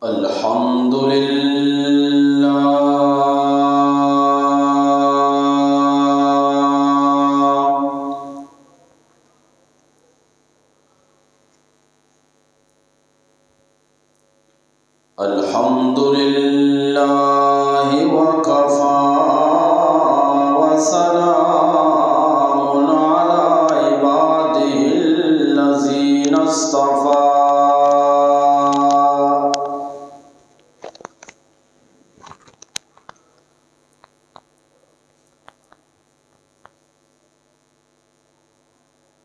الحمد لله. الحمد لله وكفى، وسلام على عباده الذين اصطفى.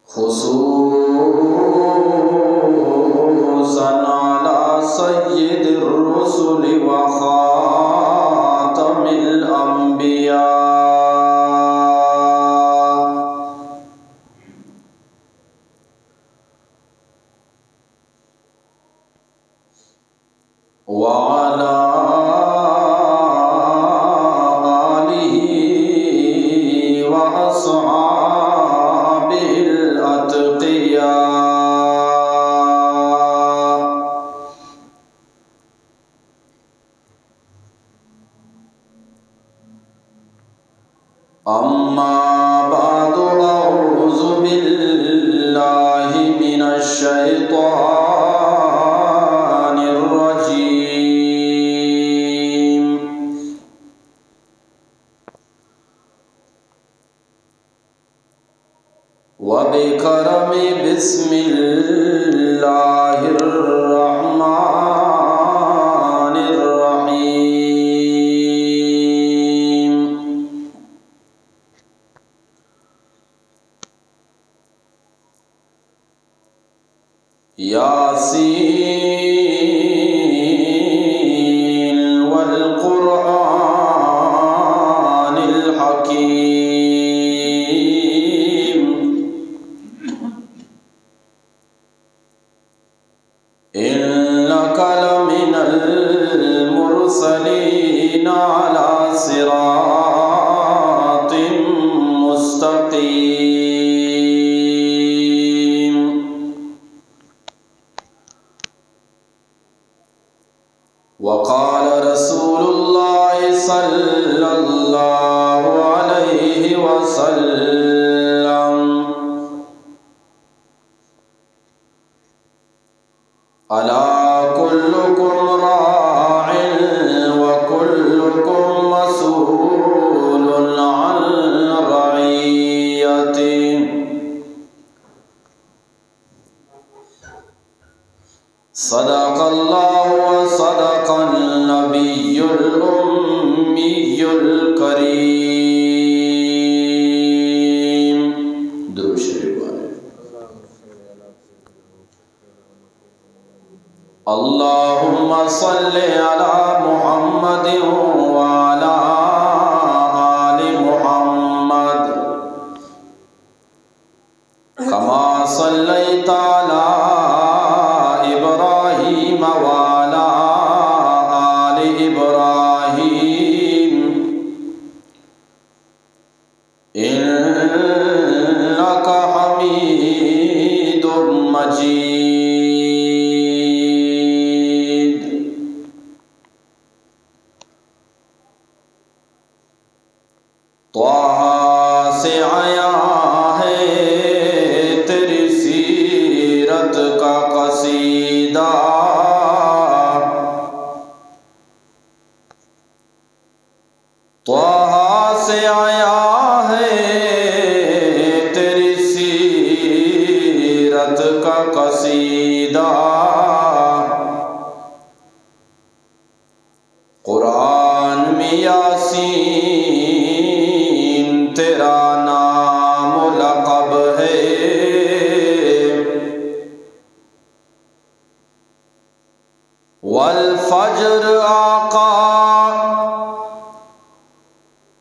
خصوصاً على سيد الرسل وخاتم الأنبياء. وعلى آله وأصحابه الأتقياء. أما بعد، أعوذ بالله من الشيطان الرجيم. وبكرم بسم الله الرحمن الرحيم. ياسين والقرآن الحكيم. إنك لمن المرسلين على صراط مستقيم. وقال رسول الله صلى الله عليه وسلم: ألا كلكم راع وكلكم مسؤول عن رعيته. صدق الله وصدق النبي الأمي الكريم. درود شریف بوانیں. اللهم صل على محمد وعلى آل محمد كما صليت على إبراهيم وعلى آل إبراهيم إنك حميد مجيد. طه سے عیاں ہے تیری سیرت کا قصیدہ، طه سے عیاں ہے تیری سیرت کا قصیدہ۔ قرآن میں یاسین تیرا نام و لقب ہے۔ والفجر آقا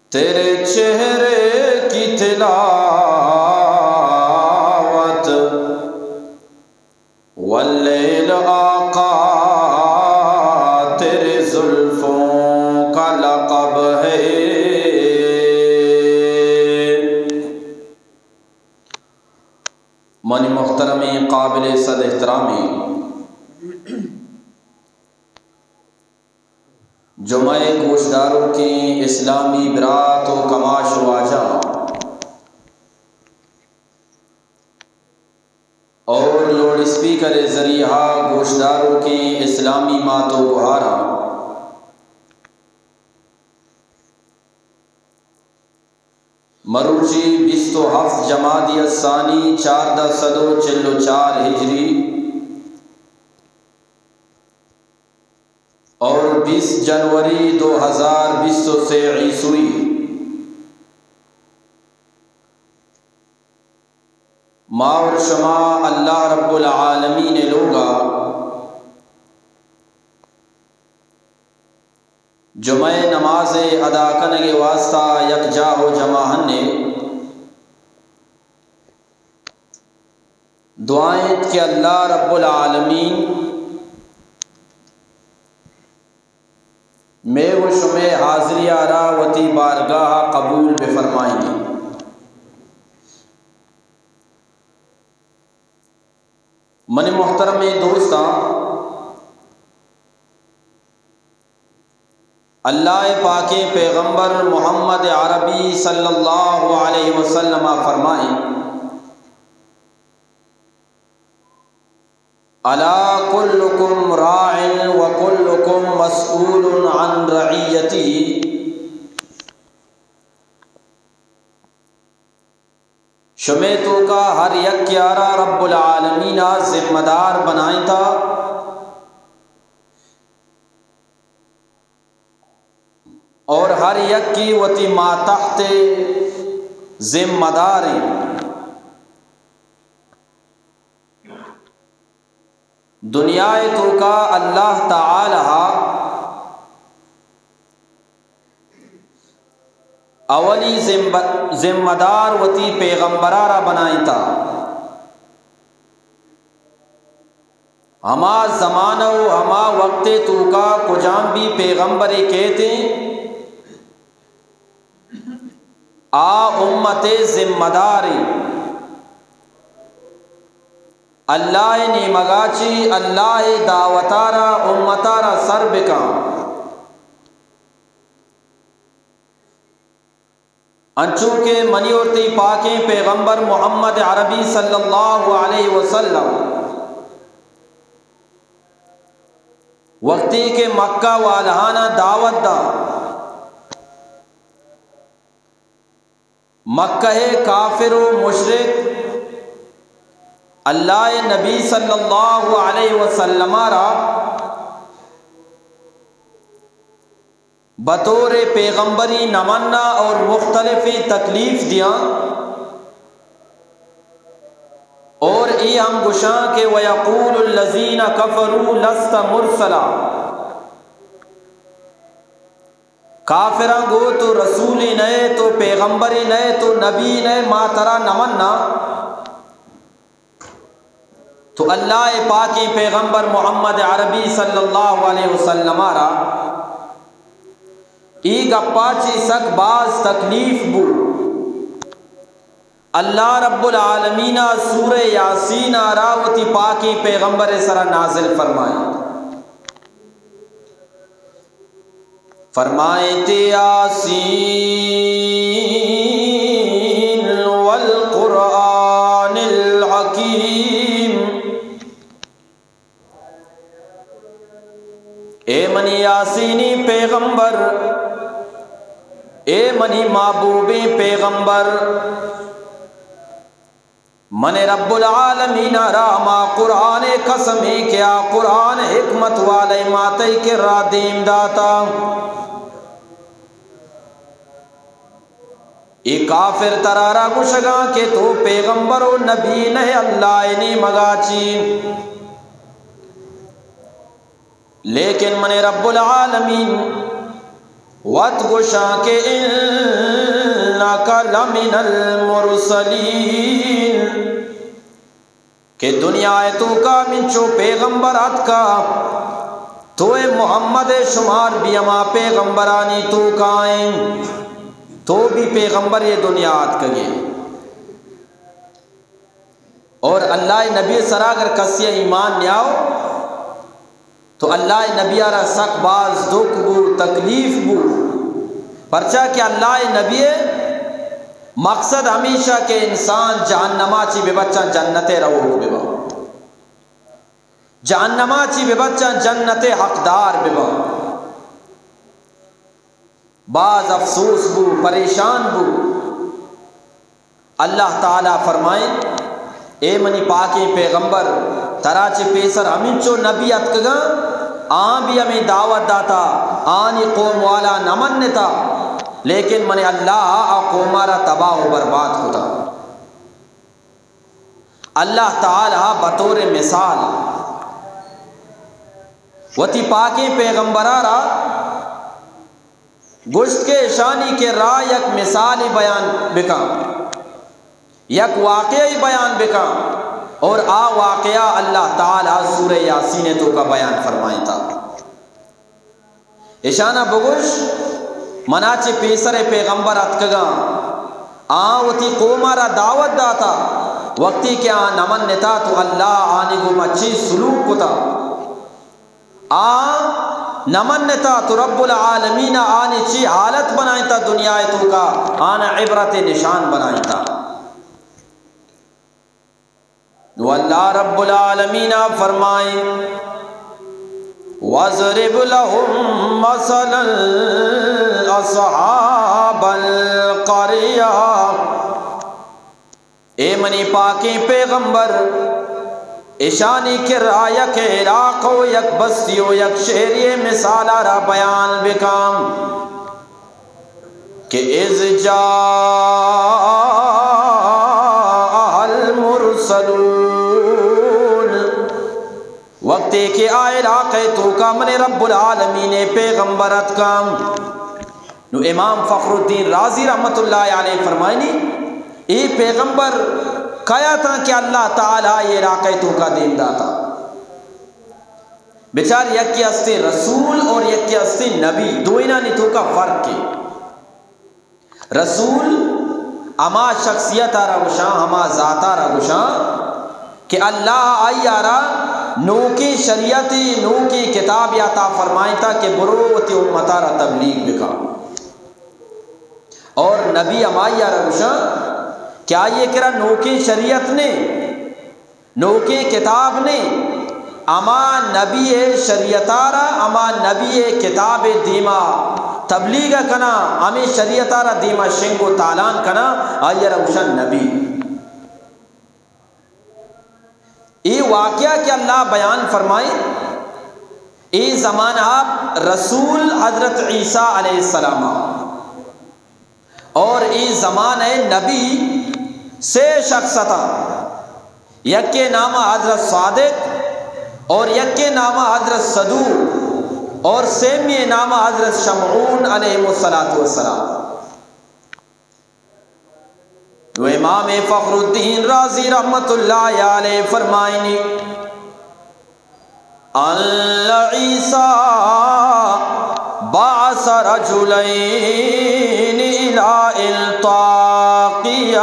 تیرے چہرے کی تلاوت، واللیل آقا تیرے زلفوں کا لقب ہے۔ منی محترمیں قابل صد احترامیں جمعہ ءِ گوشداروکیں اسلامی برات و کماش واجہ اور لوڈ اسپیکر ءِ ذریعہ گوشداروکیں اسلامی مات و گہاراں، مروچی بیست و ہفت جمادی الثانی چاردہ سد و چل و چار ہجری اور بیست جنوری دو ہزار بیست و سے عیسوی، ما اور شما اللہ رب العالمین ءِ لوگا جمعہ ءِ نماز ءِ ادا کنگ ءِ واسطہ یک جاہ و جمع ہن ایں۔ دعا انت کہ اللہ رب العالمین مئے و شمئے حاضری ءَ را وتی بارگاہ ءَ قبول بفرمائینی۔ منی محترمیں دوستاں، اللہ ءِ پاکیں پیغمبر محمد عربی صلی اللہ علیہ وسلم ءَ فرمائیں، الا کلکم راع و کلکم مسئول عن رعیتہ۔ شمے توکا ہر یکے ءَ را رب العالمین ءَ ذمہ دار بنائینتا اور ہر یکے وتی ماتحت ذمہ دار ایں۔ دنیا ءِ توکا اللہ تعالی ءَ اولی ذمہ، ذمہ دار وتی پیغمبر ءَ را بنائینتا۔ ہما زمانہ و ہما وقت ءِ توکا کجام بھی پیغمبرے کیت ایں، آ امت ءِ ذمہ دار ایں۔ اللہ ءِ نیمگا چی اللہ ءِ دعوت ءَ را، امت ءَ را سر بکاں۔ انچو کہ منی اور تئی پاکیں پیغمبر محمد عربی صلی اللہ علیہ وسلم وقتی کہ مکہ والہانا دعوت دا، مکہ ءِ کافر و مشرک اللہ ءِ نبی صلی اللہ علیہ وسلم ءَ را بطور پیغمبری نہ منا اور مختلفیں تکلیف دیاں، اور اے ہم گشاں کہ ویقول الذین کفروا لست مرسلا، کافراں گو تو رسولے نئے، تو پیغمبرے نئے، تو نبی نئے، ما ترا نہ منا۔ تو اللہ ءِ پاکیں پیغمبر محمد عربی صلی اللہ علیہ وسلم ءَ را اے گپا چی سک باز تکلیف بو۔ اللہ رب العالمین ءَ سورہ یاسین ءَ را وتی پاکیں پیغمبر ءِ سرا نازل فرمائیں۔ فرمائیت یاسین والقرآن الحکیم۔ اے منی یاسینی پیغمبر، اے منی محبوبیں پیغمبر، من رب العالمین ءَ را ہما قرآن ءِ قسم ایں کہ آ قرآن حکمت والے ما تئی کرا دیم داتا۔ اے کافر ترا را گشگاں کہ تو پیغمبر و نبی نہ ئے اللہ ءِ نیمگا چی۔ لیکن من رب العالمین وت گوشاں کہ انک لمن المرسلین، کہ دنیا ءِ توکا منچو پیغمبر اتکا، تو اے محمد ءِ شمار بھی ہما پیغمبرانی توکا ایں، تو بھی پیغمبر ءِ دنیا اتکگے۔ اور اللہ ءِ نبی ءِ سرا اگر کسی ءَ ایمان نیاؤ، تو اللہ ءِ نبی ءَ را سک باز دکھ بو، تکلیف بو، پرچا کہ اللہ ءِ نبی ءِ مقصد ہمیشہ کہ انسان جہنم ءَ چی بہ بچاں جنت ءَ روک بہ باں، جہنم ءَ چی بہ بچاں جنت ءِ حقدار بہ باں۔ باز افسوس بو، پریشان بو۔ اللہ تعالی فرمائیں، اے منی پاکیں پیغمبر، ترا چہ پیسر ہمینچو نبی اتکگاں، آں بھی ہمیں دعوت داتا، آنی قوم والا نہ منتا، لیکن من اللہ آ قوم ءَ را تباہ و برباد کتا۔ اللہ تعالی بطور مثال وتی پاکیں پیغمبر ءَ را گوشت کہ اشانی کرا یک مثالے بیان بکن، یک واقعے بیان بکن، اور آ واقعہ اللہ تعالی سورہ یاسین ءِ توکا بیان فرمائینتا۔ اشانا بگوش، منا چہ پیسر پیغمبر اتکگاں، آں وتی قوم ءَ را دعوت داتا، وقتی کہ آں نہ منتا تو اللہ آنی گوما چی سلوک کتا۔ آ نہ منتا تو رب العالمین آنی چی حالت بنائینتا دنیا ءِ توکا، آنا عبرت نشان بنائینتا۔ نو اللہ رب العالمین فرمائیں، وَاضْرِبْ لَهُمْ مَثَلًا أَصْحَابَ الْقَرْيَةِ۔ اے منی پاکیں پیغمبر، اشانی کرا یک علاقہ و یک بستی و یک شہری مثال ءَ را بیان بکن کہ اذ جاءها المرسلون، وقتی کہ آ علاقہ ءِ توکا من رب العالمین ءِ پیغمبر اتکاں۔ نو امام فخر الدین رازی رحمت اللہ علیہ فرمائنی، اے پیغمبر کئے اتاں کہ اللہ تعالی اے علاقہ ءِ توکا دیم داتا؟ بچار، یکے ہستیں رسول اور یکے ہستیں نبی، دوئینانی توکا فرق ہے۔ رسول ہما شخصیت ءَ را گوشاں، ہما ذات ءَ را گوشاں کہ اللہ آئی ءَ را نوکیں شریعت، نوکیں کتاب عطا فرمائینتا کہ برو وتی امت ءَ را تبلیغ بکن۔ اور نبی ہمائی ءَ را گوشاں کہ آئی ءِ کرا نوکیں شریعت نے، نوکیں کتاب نے، ہما نبی ءِ شریعت ءَ را، ہما نبی ءِ کتاب ءِ دیما تبلیغ ءَ کناں، ہمے شریعت ءَ را دیما شنگ و تالان کناں، آئی ءَ را گوشاں نبی۔ اے واقعہ کہ اللہ بیان فرمائیں، اے زمانہ رسول حضرت عیسیٰ علیہ السلام اور اے زمانہ نبی سے شخص اتاں، یکے نام حضرت صادق اور یکے نام حضرت صدوق اور سیمی نام حضرت شمعون علیہ الصلوۃ والسلام۔ تو امام فخر الدین رازی رحمت اللہ علیہ فرمائنی، ان عیسیٰ بعث رجلین الی انطاکیہ،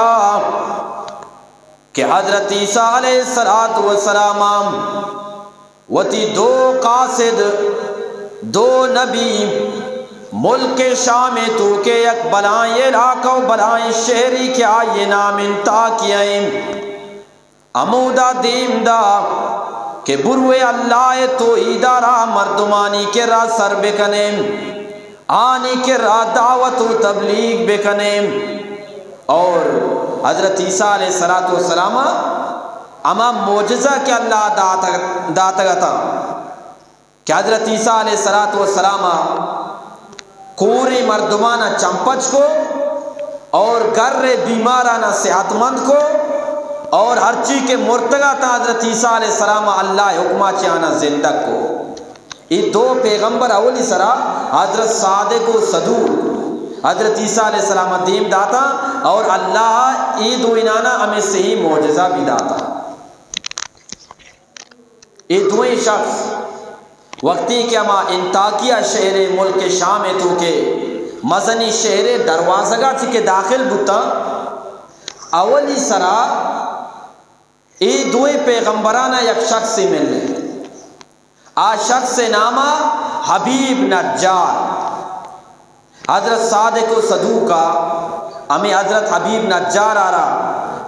کہ حضرت عیسیٰ علیہ الصلوۃ والسلام وتی دو قاصد، دو نبی، ملک شام ءِ توکے یک بلائیں علاقہ و بلائیں شہری کہ آئی نام انطاکیہ ایں، ہمودا دیم دا کہ بروے اللہ ءِ توحید ءَ را مردمانی کرا سر بکنیں، آنی کرا دعوت و تبلیغ بکنیں۔ اور حضرت عیسیٰ علیہ الصلوۃ والسلام ہما معجزہ کہ اللہ داتگ، داتگ اتاں کہ حضرت عیسیٰ علیہ الصلوۃ والسلام کوریں مردمانا چمپچ کو اور گر بیمارانا صحت مند کو اور ہرچی کہ مرتگا تا حضرت عیسیٰ علیہ السلام اللہ حکما چہ آنا زندگ کو۔ اے دو پیغمبر اولی سرا حضرت صادق و صدوق حضرت عیسیٰ علیہ السلام دیم داتا اور اللہ اے دوئینانا ہمیں صحیح معجزہ بھی داتا۔ اے دوئیں شخص وقتی کہ ہما انطاکیہ شہر ملک شام توکے مزنی شہر دروازگا چکے داخل بوتا، اولی سرا اے دوئیں پیغمبرانا یک شخصے ملے۔ آ شخص نام حبیب نجار۔ حضرت صادق و صدوق ء ہمیں حضرت حبیب نجار آرا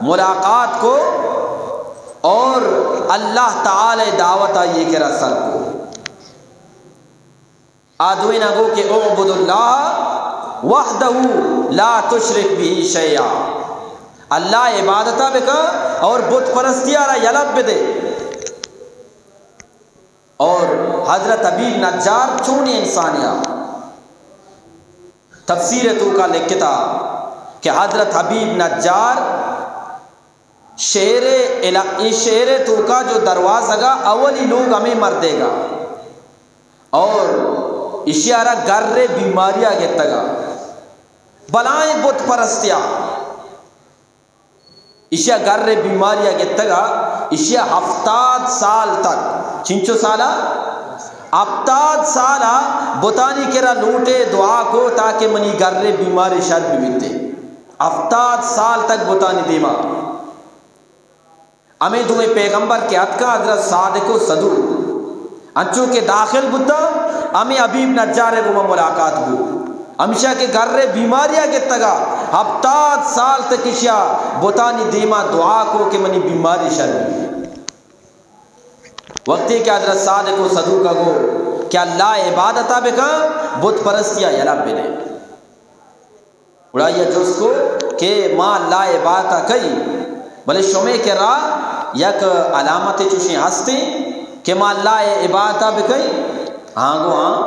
ملاقات کو اور اللہ تعالی دعوت آئیے کرا سر کو۔ آ دوئیناں گو کہ اعبد اللہ وحدہ لا تشرک به شیئا، اللہ عبادتا بکن اور بت پرستی آرا یلہ بدے۔ اور حضرت حبیب نجار چونیں انسانے آ؟ تفسیر توکا لکھتا کہ حضرت حبیب نجار شہر علا-، اے شہر توکا جو دروازگا اولی لوگ ہمیں مردے گا اور اشیارا گر بیماریا گتگا، بلائیں بت پرستیا۔ ایشی ء گر بیماری ء گتگ ء ایشی ء ہفتاد سال تک، چنچو سال ء؟ ہفتاد سال ء بتانی کرا لوٹے، دعا کو تاکہ منی گر بیماری شر بہ بیت۔ ہفتاد سال تک بتانی دیما۔ ہمیں دوئیں پیغمبر کہ اتکا حضرت صادق و صدوق انچو کہ داخل بوتا، ہمیں حبیب نجار ء گوما ملاقات بو۔ ہمشہ کہ گر بیماریا گتگا، ہفتاد سال تک اشیا بتانی دیما دعا کو کہ منی بیماری شر بی۔ وقتی کہ حضرت صادق و صدوق گو کہ اللہ عبادتا بکن، بت پرستیا یلہ بدے۔ گڑا آئی ء جست کو کہ ما اللہ ء عبادت ء کئی، بلے شمے کرا یک علامت چوشیں ہستیں کہ ما اللہ ء عبادت ء بکئی؟ آں گو ہاں۔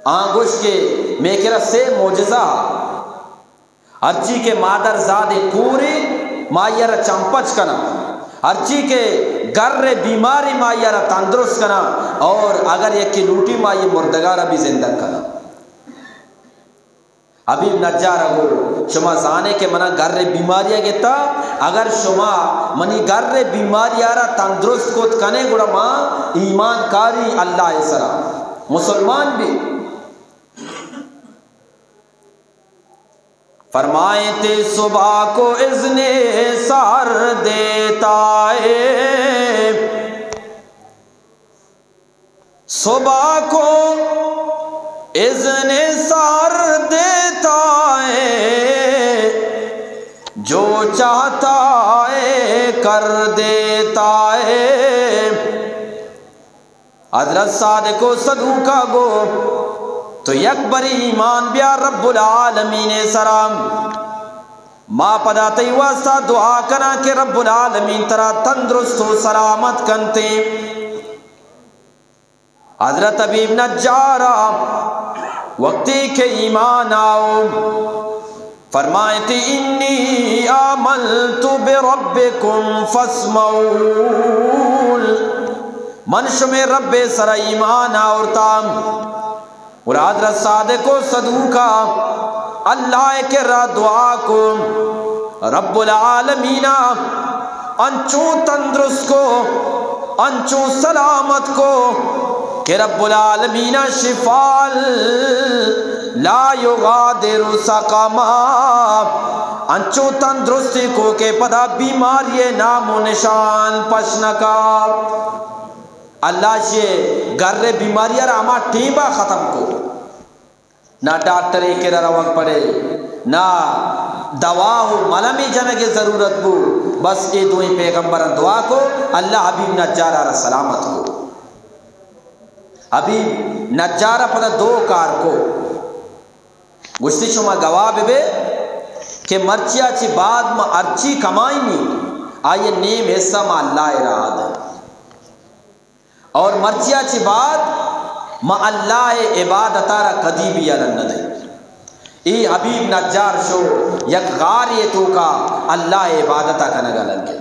آں گوشت کہ مے کرا سے معجزہ، ہرچی کہ مادر زاد کورے ما آئی ء را چمپچ کناں، ہرچی کہ گر بیماری ما آئی ء را تندرست کناں، اور اگر یکے لوٹی ما آئی مردگارا بھی زندگ کناں۔ حبیب نجار ء گو، شما زانے کہ منا گر بیماری ء گتا، اگر شما منی گر بیماری ء را تندرست کت کنے گڑا ما ایمان کاری اللہ ء سرا مسلمان بی۔ فرمائیں تے صبح کو اذن سحر دیتا ہے، صبح کو اذن سحر دیتا ہے، جو چاہتا ہے کر دیتا ہے۔ حضرت صادق و صدوقا گو، تو یک بری ایمان بیا رب العالمین سرا۔ ما پدا تئی واسطہ دعا کناں کہ رب العالمین ترا تندرست و سلامت کنتے۔ حضرت حبیب نجارا وقتی کہ ایمان آؤ، فرمائیت، انی آمنت بربکم فاسمعون، من شمے رب سر ایمان آورتاں۔ اور حضرت صادق و صدوقا اللہ کرا دعا کو، رب العالمین انچو تندرست کو، انچو سلامت کو کہ رب العالمین شفا لا یغادر سقما، انچو تندرستی کو کہ پدا بیماری نام و نشان پش نکا۔ اللہ شے گر بیماری را ہما ٹیبا ختم کو۔ نہ ڈاکٹرے کرا روگ پڑے، نہ دوا و ملمے جنگ ضرورت بو، بس اے دوئیں پیغمبراں دعا کو، اللہ حبیب نجارا را سلامت کو۔ حبیب نجارا پدا دو کار کو۔ گوشتی، شما گواہ ببے کہ مرچیا چی بعد ما ہرچی کمائینی، آئی نیم حصہ ما اللہ راہ دیں۔ اور مرچیا چی بعد ما اللہ ء عبادت ء را کدی بھی یلہ نہ دئیں۔ ای حبیب نجار شو یک غارے توکا اللہ ء عبادت ء کنگ ء لگے۔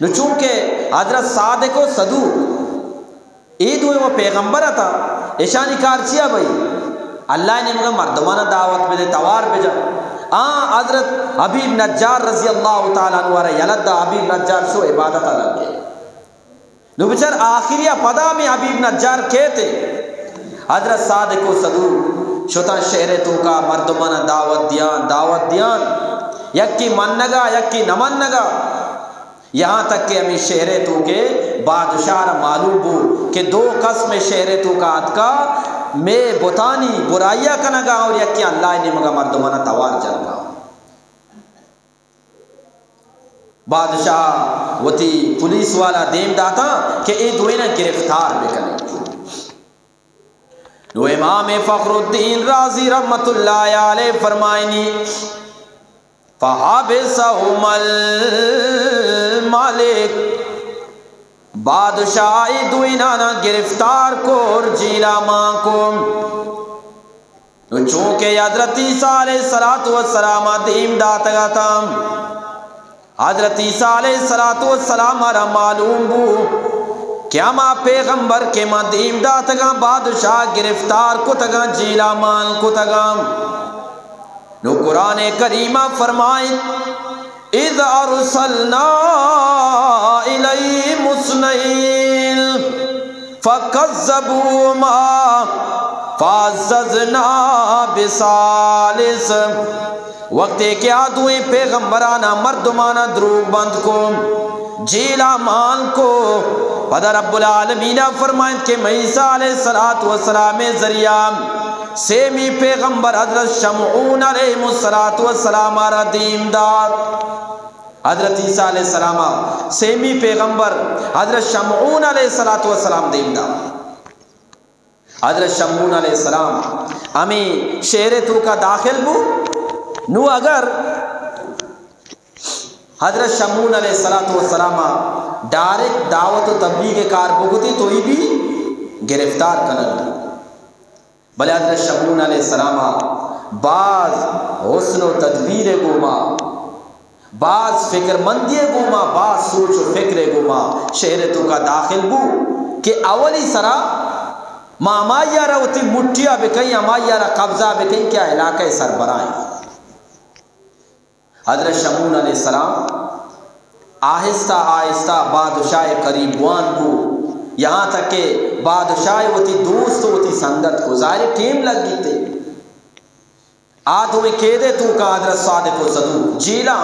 نو چونکہ حضرت صادق و صدوق اے دوئیں و پیغمبر اتاں، اشانی کار چیا بھئی؟ اللہ ء نیمگا مردمانا دعوت بدے، توار بجا۔ آ حضرت حبیب نجار رضی اللہ تعالی عنہ را یلہ دا، حبیب نجار شو عبادت ء لگے۔ نو بچار آخری ء پدا ہمے حبیب نجار کیت ء حضرت صادق و صدوق شتاں شہر ء توکا مردمانا دعوت دیان، دعوت دیان، یکے منگا، یکے نہ منگا، یہاں تک کہ ہمے شہر ء توکے بادشاہ را معلوم بو کہ دو قسم شہر توکا آتکا، مے بتانی برائیا کنگا اور یکی اللہ نیمگا مردمانا توار جنگا۔ بادشاہ وتی پولیس والا دیم داتا کہ اے دوئینا گرفتار بکنے۔ نو امام فخر الدین رازی رحمت اللہ علیہ فرمائنی، فحبسهما الملك، بادشاہ اے دوئینانا گرفتار کو اور جیلا مان کو۔ نو چونکہ حضرت عیسیٰ علیہ الصلوۃ والسلام دیم داتگا تا، حضرت عیسیٰ علیہ الصلوۃ والسلام را معلوم بو کہ ہما پیغمبر کہ ما دیم داتگاں، بادشاہ گرفتار کتگاں، جیلا مان کتگاں۔ نو قرآن کریم فرمائیت، اذ ارسلنا الیہم اثنین فکذبوہما فعززنا بثالث۔ وقتے کہ آ دوئیں پیغمبرانا مردمانا دروگ بند کو، جیلا مان کو، پدا رب العالمین فرمائنت کہ من عیسیٰ علیہ الصلوۃ والسلام ذریعہ سیمی پیغمبر حضرت شمعون علیہ الصلوۃ والسلام را دیم دات۔ حضرت عیسیٰ علیہ السلام سیمی پیغمبر حضرت شمعون علیہ الصلوۃ والسلام دیم دات۔ حضرت شمعون علیہ السلام ہمے شہر توکا داخل بو۔ نو اگر حضرت شمعون علیہ الصلوۃ والسلام ڈائریکٹ دعوت و تبلیغ کار بکتی تو ای بھی گرفتار کنگ بو۔ بلے حضرت شمعون علیہ السلام باز حسن و تدبیر گوما، باز فکرمندی گوما، باز سوچ و فکر گوما شہر توکا داخل بو کہ اولی سرا ما ہمائی را وتی مٹھیا بکئیں، ہمائی را قبضہ بکئیں کہ آ علاقہ سربراہ ایں۔ حضرت شمعون علیہ السلام آہستہ آہستہ بادشاہ قریب بوان بو، یہاں تک کہ بادشاہ وتی دوست و وتی سنگت کو، ظاہر ٹیم لگ گیتے۔ آ دوئیں قیدے توکا حضرت صادق و صدوق جیلا۔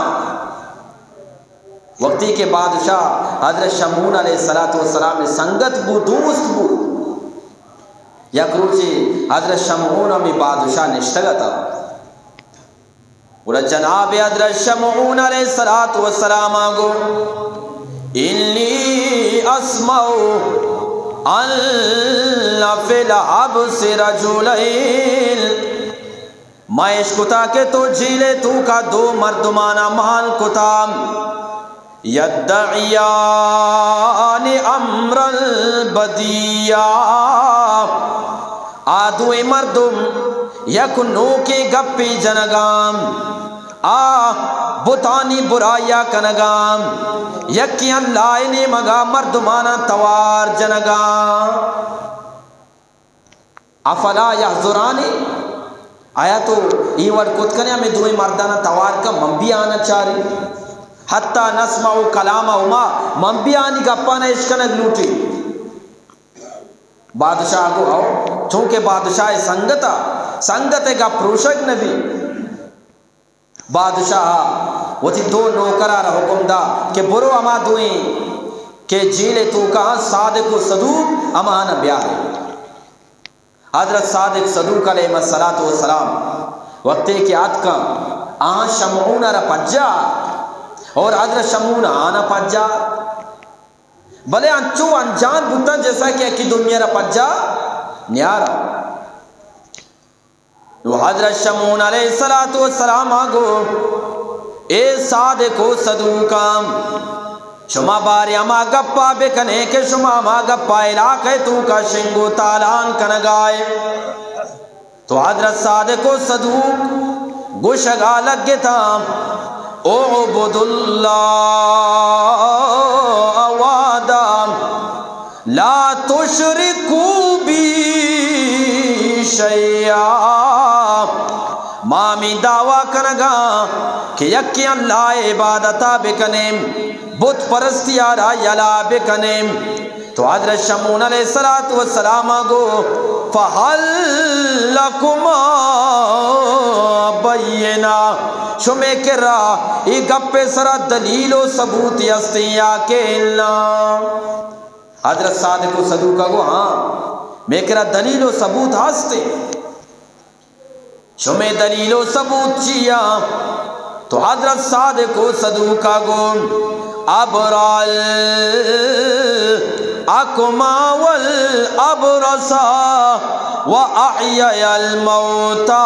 وقتی کہ بادشاہ حضرت شمعون علیہ الصلوۃ والسلام سنگت بو، دوست بو، یک روچے حضرت شمعون ہمے بادشاہ نشتگ اتا۔ گڑا جناب حضرت شمعون علیہ الصلوۃ والسلام گو، انی اسمع ان فی الحبس رجلین۔ ما اشکتا کہ تو جیلے توکا دو مردمانا مان کتا، یدعیان امرا بدیعا، آ دوئیں مردم یک نوکیں گپے جنگاں، آ بتانی برائیا کنگاں، یکے اللہ نیمگا مردمانا توار جنگاں۔ افلا یحضرانی، آیا تو اے وڑ کت کنے ہمے دوئیں مردانا توار کن، من بھی آنا چاری، حتی نسمع کلامہما، من بھی آنی گپانا اشکنگ لوٹی۔ بادشاہ گو ہو، چونکہ بادشاہ سنگتا، سنگت گپ پروشگ نبی۔ بادشاہ وتی دو نوکرا را حکم دا کہ برو ہما دوئیں کہ جیل توکا صادق و صدوق ہمانا بیارے۔ حضرت صادق صدوق علیہ الصلوۃ والسلام وقتے کہ آتکاں، آہاں شمعون را پجا اور حضرت شمعون آنا پجا، بلے انچو انجان بوتاں جیسا کہ اکی دنیا را پجا نیارا۔ نو حضرت شمعون علیہ الصلوۃ والسلام گو، اے صادق و صدوقاں، شما بارے ہما گپا بکنے کہ شما ہما گپا علاقہ توکا شنگ و تالان کنگائے۔ تو حضرت صادق و صدوق گوشگا لگتا، اعبدوا اللہ وحدہ لا تشرکوا بی شیئا۔ ما ہمے دعویٰ کنگا کہ یکیں اللہ عبادتا بکنیں، بت پرستیا را یلا بکنیں۔ تو حضرت شمعون علیہ الصلوۃ والسلام گو، فہل لکما بینہ، شمے کرا اے گپ سرا دلیل و ثبوت ہستیں یا کہ الا؟ حضرت صادق و صدوقا گو، ہاں، مئے کرا دلیل و ثبوت ہست۔ شمے دلیل و ثبوت چیا؟ تو حضرت صادق و صدوقا گو، ابرا الاکما والابرص و احیی الموتی،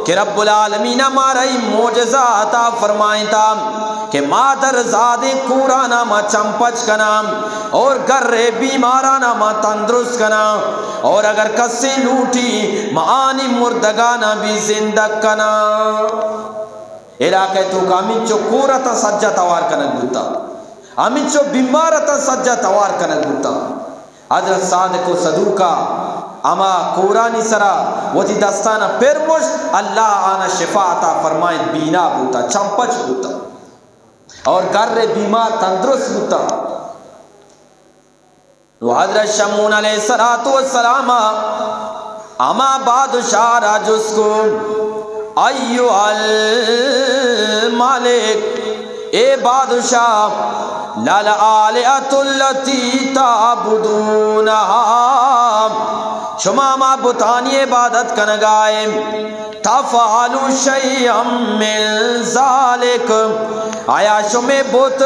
کہ رب العالمین مارا ای معجزہ عطا فرمائیں تا کہ مادر زادیں کورانا ما چمپچ کناں اور گرے بیمارانا ما تندرست کناں، اور اگر کسے لوٹی، ما آنی مردگانا بھی زندگ کناں۔ علاقہ توکا ہمینچو کور اتاں سجا توار کنگ بوتا، ہمینچو بیمار اتاں سجا توار کنگ بوتا۔ حضرت صادق و صدوقا ہما کورانی سرا وتی دستانا پر مشت، اللہ آنا شفا عطا فرمائیں، بینا بوتا، چمپچ بوتا اور گر بیمار تندرست بوتا۔ نو حضرت شمعون علیہ الصلوۃ والسلام ہما بادشاہ را جست کو، ایھا الملک، اے بادشاہ، للآلہۃ التی تعبدونہا، شما ہما بتانی عبادت کنگائے، تفعل شیئا من ذلک، آیا شمے بت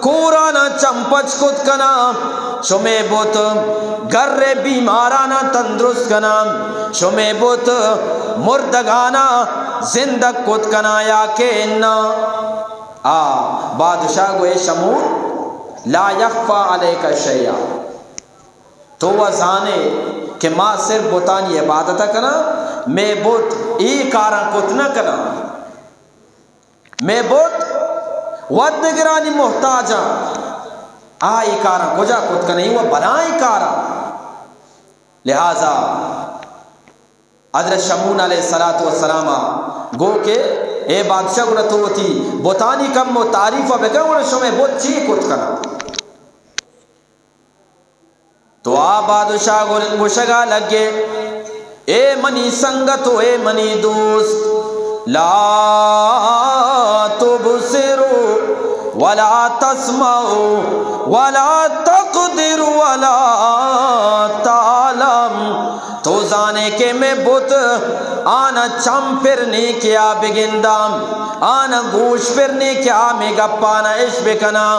کورانا چمپچ کت کناں؟ شمے بت گر بیمارانا تندرست کناں؟ شمے بت مردگانا زندگ کت کناں یا کہ اناں؟ آ بادشاہ گو، اے شمعون، لا یخفی علیک شیئا، تو و زانے کہ ما صرف بتانی عبادت کناں، مے بت ای کاراں کت نہ کناں۔ مے بت وت دگرانی محتاجاں، آ ای کاراں کجا کت کناں؟ ای و بلائیں کاراں۔ لہذا حضرت شمعون علیہ الصلوۃ والسلام گو کہ اے بادشاہ، گڑا تو وتی بتانی کم و تعریف بکن، گڑا شمے بت چی کت کناں؟ تو آ بادشاہ گل گوشگا لگے، اے منی سنگت و اے منی دوست، لا تبصر ولا تسمع ولا تقدر ولا تعلم۔ تو زانے کہ مے بت آنا چم پر نیکیا بگنداں، آنا گوش پر نیکیا مے گپانا اش بکناں۔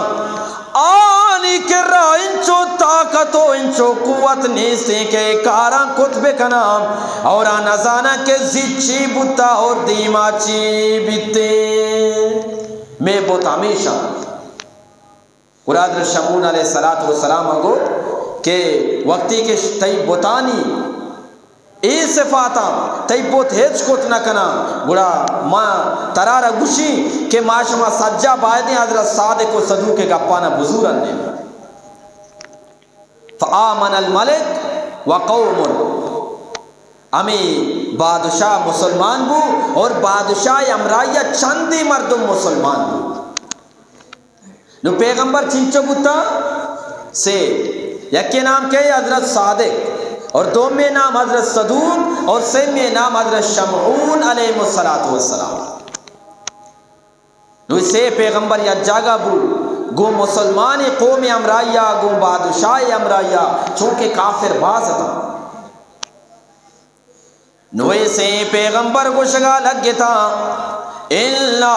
آنی کرا انچو طاقت و انچو قوت نیستیں کہ اے کاراں کت بکناں، اور آ نزاناں کہ زی چی بوتا اور دیما چی بیتیں۔ مے بت ہمیشاں۔ گڑا حضرت شمعون علیہ الصلوۃ والسلام گو کہ وقتی کہ تئی بتانی اے صفاتاں تئی بت ہچ کت نہ کناں، گڑا ما ترا را گوشیں کہ ما شما سجا بایدیں حضرت صادق و صدوق ء گپانا بزورن۔ فآمن الملک و قوم، ہمے بادشاہ مسلمان بو اور بادشاہ ہمراہیا چندے مردم مسلمان بو۔ نو پیغمبر چنچو بوتا؟ سے۔ یکے نام کہ حضرت صادق، اور دومے نام حضرت صدوق، اور سیمے نام حضرت شمعون علیہ الصلوۃ والسلام۔ نو سے پیغمبر یک جاگہ بو، گوں مسلمان قوم ہمراہیا، گوں بادشاہ ہمراہیا، چونکہ کافر باز اتاں۔ نو اے سئیں پیغمبر گوشگا لگتاں، انا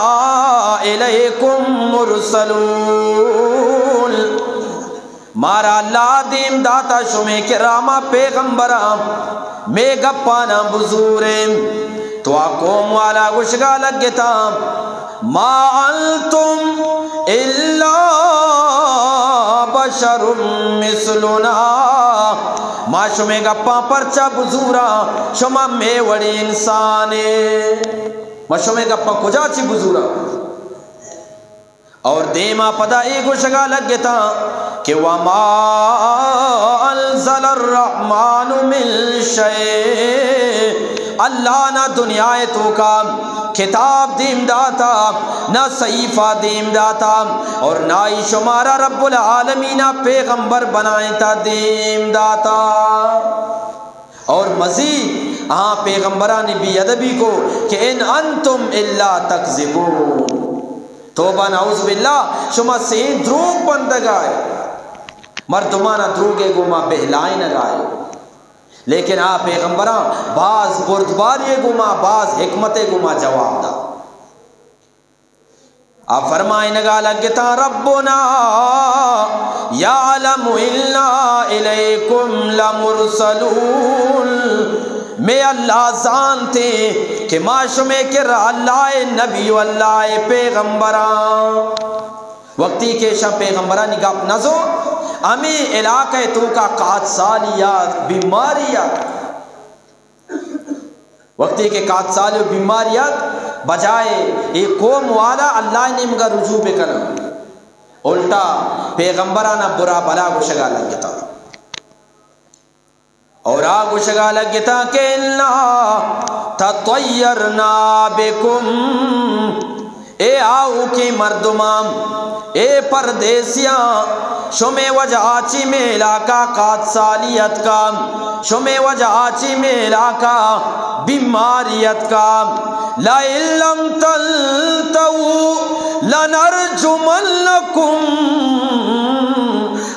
الیکم مرسلون، مارا اللہ دیم داتا شمے کرا ما پیغمبراں، مے گپاناں بزوریں۔ تو آ قوم والا گوشگا لگتاں، ما انتم الا بشر مثلنا، ما شمے گپاں پرچا بزوراں؟ شما مے وڑیں انسانے، ما شمے گپاں کجا چی بزوراں؟ اور دیما پدا اے گوشگا لگتاں کہ وما انزل الرحمن من شیء، اللہ نہ دنیا توکا کتاب دیم داتا، نہ صحیفہ دیم داتا، اور نہ ہی شمارا رب العالمین پیغمبر بنائیں تا دیم داتا۔ اور مزید آ پیغمبرانی بے ادبی کو کہ ان انتم الا تکذبون۔ توبہ نعوذ باللہ، شما سئیں دروگ بندگائے۔ مردمانا دروگے گوما بہلائینگائے۔ لیکن آ پیغمبراں باز بردباری گوما، باز حکمت گوما جواب دا۔ آ فرمائینگا لگتا، ربنا یعلم انا الیکم لمرسلون۔ مے اللہ زانتے کہ ما شمے کرا اللہ نبی و اللہ پیغمبراں۔ وقتی کہ ایشاں پیغمبرانی گپ نزو، ہمے علاقہ توکا قحط سالی ات، بیماری ات۔ وقتی کہ قحط سالی و بیماری ات، بجائے اے قوم والا اللہ نیمگا رجوع بکنن، الٹا پیغمبرانا برا بلا گوشگا لگتا۔ اور آ گوشگا لگتا کہ انا تطیرنا بکم، اے آؤکیں مردماں، اے پردیسیاں، شمے وجہ آ چی مے علاقہ قحط سالی اتکا، شمے وجہ آ چی مے علاقہ بیماری اتکا۔ لئن لم تنتهوا لنرجمنکم۔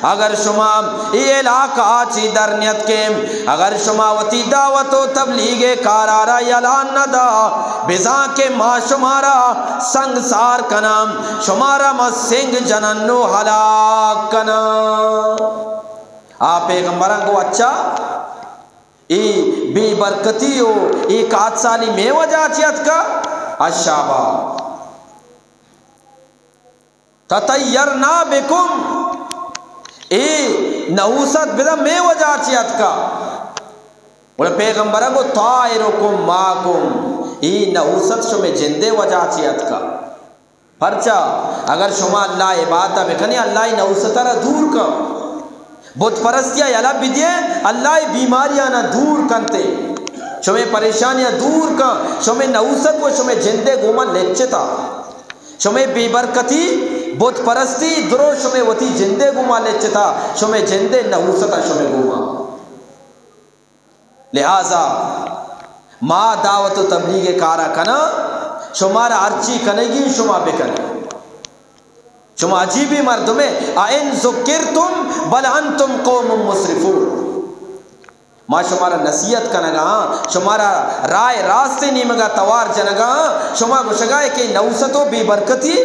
اگر شما اے علاقہ چی در نیتکے، اگر شما وتی دعوت و تبلیغ کارا را یلہ ندا، بزاں کہ ما شمارا سنگسار کناں، شمارا ما سنگ جنن و ہلاک کناں۔ آ پیغمبراں گو، اچھا، اے بے برکتی و اے قحط سالی مے وجہ چی اتکا؟ اشابا۔ تطیرنا بکم، اے نحوست بدا مے وجہ چی اتکا؟ گڑا پیغمبراں گو، طائرکم معکم، اے نحوست شمے جندے وجہ چی اتکا۔ پرچا؟ اگر شما اللہ عبادت بکنی، اللہ ای نحوست را دور کن۔ بت پرستی ء یلہ بدیئے، اللہ ء بیماریانا دور کنتے، شمے پریشانیاں دور کن، شمے نحوست و شمے جندے گوما لچتا۔ شمے بے برکتی، بت پرستی، درو شمے وتی جندے گوما لچتا، شمے جندے نحوستا شمے گوما۔ لہذا ما دعوت و تبلیغ کارا کناں، شمارا ہرچی کنگی شما بکنے۔ شما عجیبیں مردمے، اَإِن ذُكِّرْتُمْ بَلْ أَنْتُمْ قَوْمٌ مُسْرِفُونَ۔ ما شمارا نصیحت کنگا آں، شمارا راہ راست نیمگا توار جنگا آں، شما گوشگائے کہ نحوست و بے برکتی،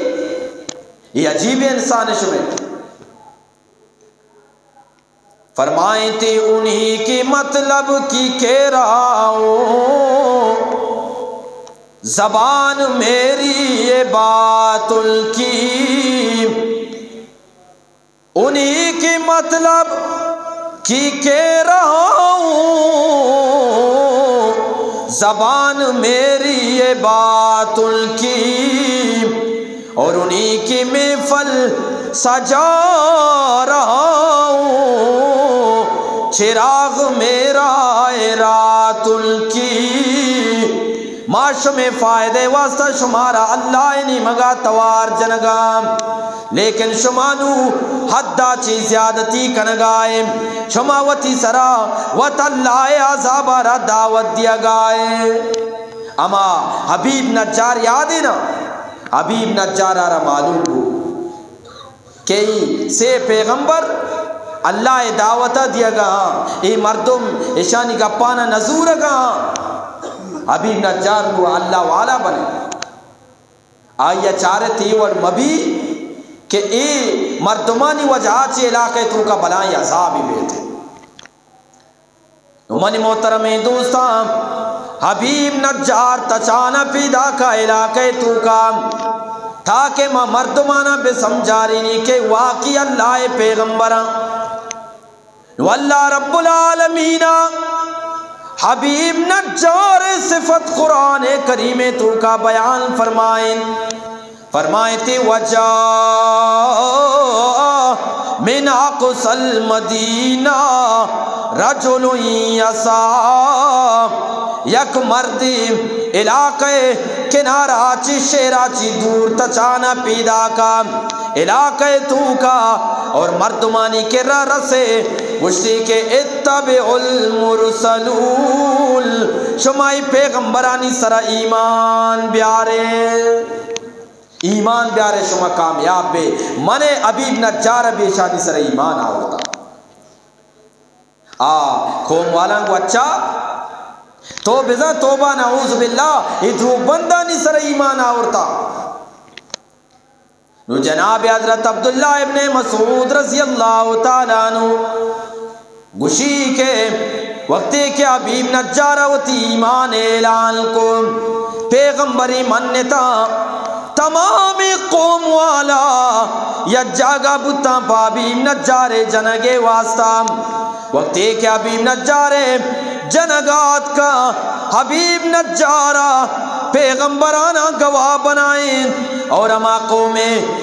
اے عجیبیں انسان شمے۔ فرمائیں تے انہی کے مطلب کی کہہ رہا ہوں، زبان میری یہ باتل کی، انہی کے مطلب کی کہہ رہا ہوں، زبان میری یہ باتل کی، اور انہی کی محفل سجا رہا ہوں، چراغ میرا ہے راتل کی۔ ما شمے فائدے واسطہ شمارا اللہ ء نیمگا توار جنگا، لیکن شما نو حدا چی زیادتی کنگائے، شما وتی سرا وت اللہ ء عذابا را دعوت دیگائے۔ اما حبیب نجار یادے نا؟ حبیب نجار آرا معلوم بو کہ ای سے پیغمبر اللہ ء دعوت ء دیگا آں، اے مردم اشانی گپانا نزورگا آں۔ حبیب نجار نو اللہ والا بنے۔ آئی ء چارت اے وڑ مبی کہ اے مردمانی وجہ چہ علاقہ توکا بلائیں عذابی بیت۔ نو منی محترمیں دوستاں، حبیب نجار تچانا پیداکا علاقہ توکا، تاکہ ما مردمانا بہ سمجھارینی کہ واقعی اللہ ء پیغمبراں۔ نو اللہ رب العالمین حبیب نجار صفت قرآن کریم توکا بیان فرمائیں۔ فرمائیتے، وجاء من اقصی المدینہ رجل یسعی، یک مردے علاقہ کنارا چی، شہرا چی دور تچانا پیداکا علاقہ توکا اور مردمانی کرا رسے، گوشتی کہ اتبع المرسلون، شمائی پیغمبرانی سرا ایمان بیارے۔ ایمان بیارے، شما کامیاب بے۔ من حبیب نجار بے شانی سر ایمان آورتا۔ آ قوم والاں گو اچھا، تو بزاں توبہ نعوذ باللہ، اے دروگ بندانی سر ایمان آورتا۔ نو جناب حضرت عبداللہ ابن مسعود رضی اللہ تعالی عنہ گوشی کہ وقتے کہ حبیب نجار وتی ایمان اعلان کو، پیغمبری منتا، تمام قوم والا یک جاگہ بوتاں پہ حبیب نجار جنگے واسطہ۔ وقتے کہ حبیب نجار جنگ آتکا، حبیب نجارا پیغمبرانا گواہ بنائیں اور ہما قوم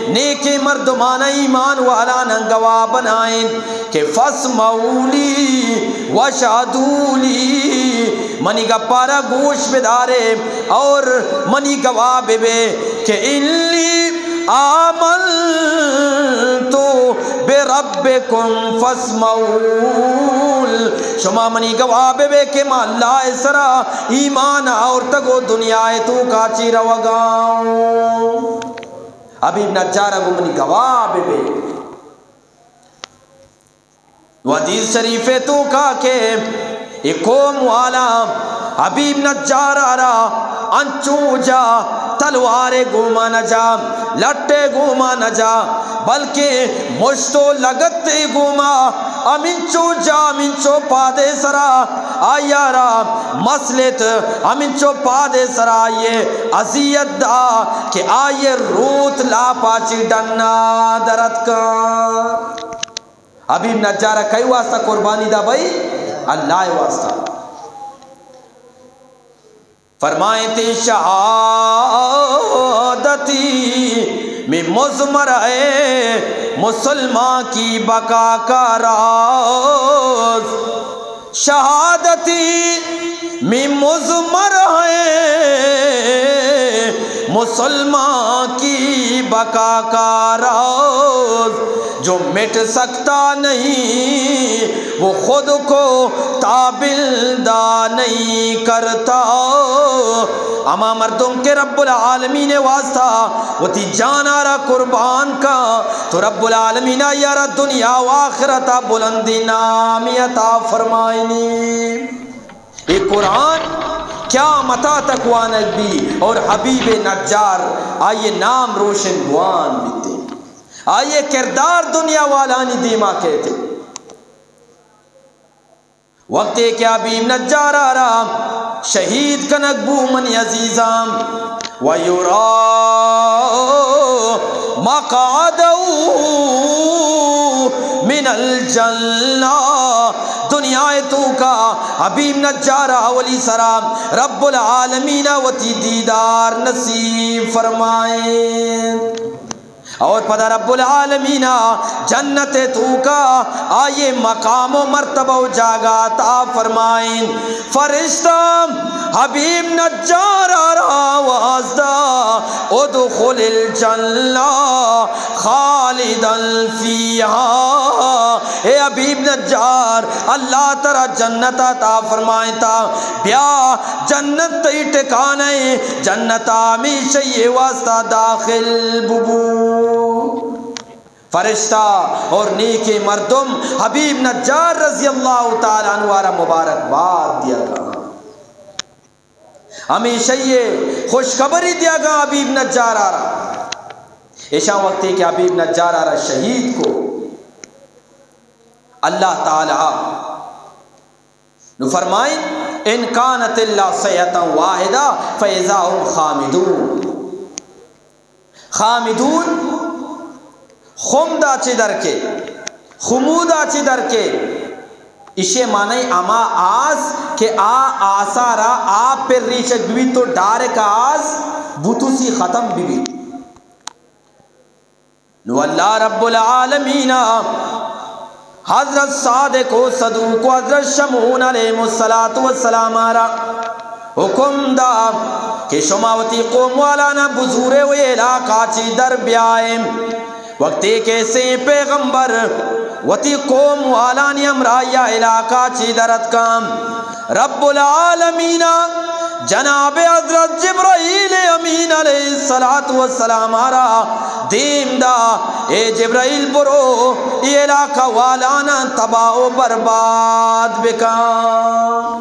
نیکیں مردمانا ایمان والانا گواہ بنائیں کہ فاسمعوا لی واشہدوا لی، منی گپارا گوش بدارے اور منی گواہ ببے کہ انی آمنت بربکم فاسمعون، شما منی گواہ ببے کہ ما اللہ سرا ایمان آورتگ و دنیا توکا چی روگاؤں۔ حبیب نجار گو منی گواہ ببے۔ و حدیث شریف توکا کہ اے قوم والا حبیب نجار را انچو جا تلوارے گوما نجا، لٹے گوما نجا، بلکہ مشت و لگتے گوما ہمینچو جا، ہمینچو پادے سرا آیارا مسلت، ہمینچو پادے سرا آئیے اذیت دا کہ آئیے روت لاپا چی ڈنا درتکا۔ حبیب نجار کئی واسطہ قربانی دا بھائی؟ اللہ واسطہ۔ فرمائیں تے شہادتی میں مضمر ہے مسلمان کی بقا کا راز، شہادتی میں مضمر ہے مسلمان کی بقا کا راز، جو مٹ سکتا نہیں وہ خود کو تابندہ نہیں کرتا۔ ہما مردم کہ رب العالمین واسطہ وتی جانا را قربان کا، تو رب العالمین آیارا دنیا و آخرتا بلندی نامی عطا فرمائنی۔ اے قرآن قیامتا تک وانگ بی اور حبیب نجار آئیے نام روشن بوان بیتے، آئیے کردار دنیا والانی دیما کہتے۔ وقتے کہ حبیب نجارا را شہید کنگ بو منی عزیزاں، و یرا مقعده من الجنہ، دنیا توکا حبیب نجارا اولی سرا رب العالمین وتی دیدار نصیب فرمائیں۔ اور پدا رب العالمین جنت توکا آئیے مقام و مرتبہ و جاگہ عطا فرمائیں۔ فرشتہ حبیب نجار آرا آواز دا، ادخل الجنہ خالدا فیہا۔ اے حبیب نجار، اللہ ترا جنت عطا فرمائیں تا، بیا جنت تئی ٹکانہ ایں، جنت ءَ ہمیشہ ءِ واسطہ داخل ببو۔ فرشتہ اور نیکیں مردم حبیب نجار رضی اللہ تعالی عنہ ءَ را مبارکباد دیگا، ہمیشہ ءِ خوشخبری دیگا حبیب نجار ءَ را۔ ایشاں وقتے کہ حبیب نجار ءَ را شہید کو، اللہ تعالی نو فرمائیں، ان کانت الا صیحة واحدة فاذا هم خامدون۔ خامدون، خمدا چہ در کے، خمودا چہ در کے، ایشی معنی ہما آس کہ آ آسا را آپ پر ریچگ ببیت تو ڈائریکٹ آس بوتوسی ختم ببیت۔ نو اللہ رب العالمین حضرت صادق و صدوق و حضرت شمعون علیہم الصلاۃ والسلام ءَ را حکم دا کہ شما وتی قوم والانا بزورے و علاقہ چی در بیائے۔ وقتے کہ سے پیغمبر وتی قوم والانی ہمراہیا علاقہ چی در اتکاں، رب العالمین جناب حضرت جبرائیل امین علیہ الصلوۃ والسلام ءَ را دیم دا، اے جبرائیل، برو اے علاقہ والاناں تباہ و برباد بکن۔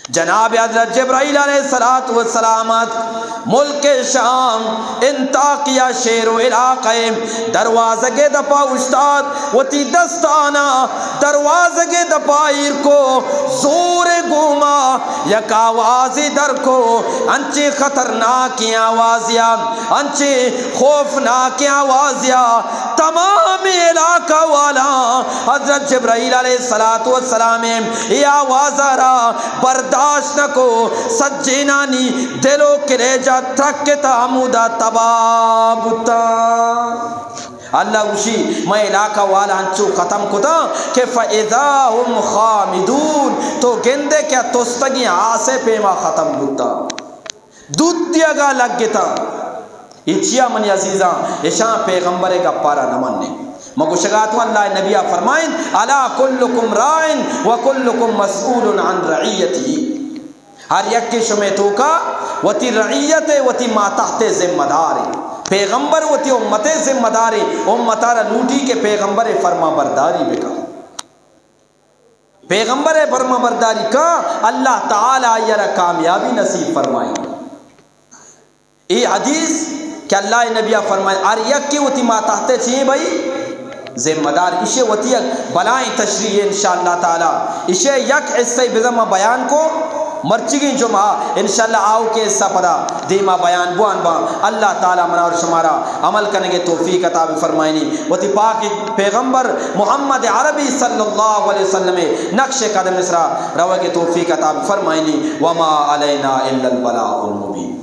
جناب حضرت جبرائیل علیہ الصلوۃ والسلام ات ملک شام، انطاکیہ شہر و علاقہ، دروازگ دپا اوشتات، وتی دستانا دروازگ دپا ایر کو، زور گوما یک آوازے در کو، انچیں خطرناکیں آوازیا، انچیں خوفناکیں آوازیا، تمام علاقہ والا حضرت جبرائیل علیہ الصلوۃ والسلام اے آواز را برداشت نہ کو، سجینانی دل و کلیجہ ترکتا، ہمودا تباہ بوتا۔ اللہ گوشی، من علاقہ والا انچو ختم کتا کہ فَإِذَا هُمْ خَامِدُونَ، تو گندے کہ تستگیں آسے پیما ختم بوتا، دود دیگا لگتا۔ اے چیا منی عزیزاں، اشاں پیغمبر گپارا نہ مننے۔ ما گوشگاتوں اللہ نبیا فرمائن، أَلَا كُلُّكُمْ رَاعٍ وَكُلُّكُمْ مَسْئُولٌ عَنْ رَعِيَّتِهِ۔ ہر یکے شمے توکا وتی رعیت ءِ، وتی ماتحت ءِ ذمہ دار ایں۔ پیغمبر وتی امت ءِ ذمہ دار ایں، امت ءَ را لوٹی کہ پیغمبر ءِ فرما برداری بکن۔ پیغمبر ءِ فرما برداری کن، اللہ تعالی آئی ءَ را کامیابی نصیب فرمائی۔ اے حدیث کہ اللہ ءِ نبی ءَ فرمائے، ہر یکے وتی ماتحت ءِ چے بئی؟ ذمہ دار۔ ایشی وتی یک بلائیں تشریح انشاءاللہ تعالی۔ ایشی یک حصہ بزاں ما بیان کو، مرچیگیں جمعہ انشاءاللہ آؤکیں حصہ پدا دیما بیان بوان باں۔ اللہ تعالی منا اور شمارا عمل کنگے توفیق عطا بفرمائنی۔ وتی پاک پیغمبر محمد عربی صلی اللہ علیہ وسلم نقش قدم سرا روگے توفیق عطا بفرمائنی۔ وما علینا الا البلاغ المبین۔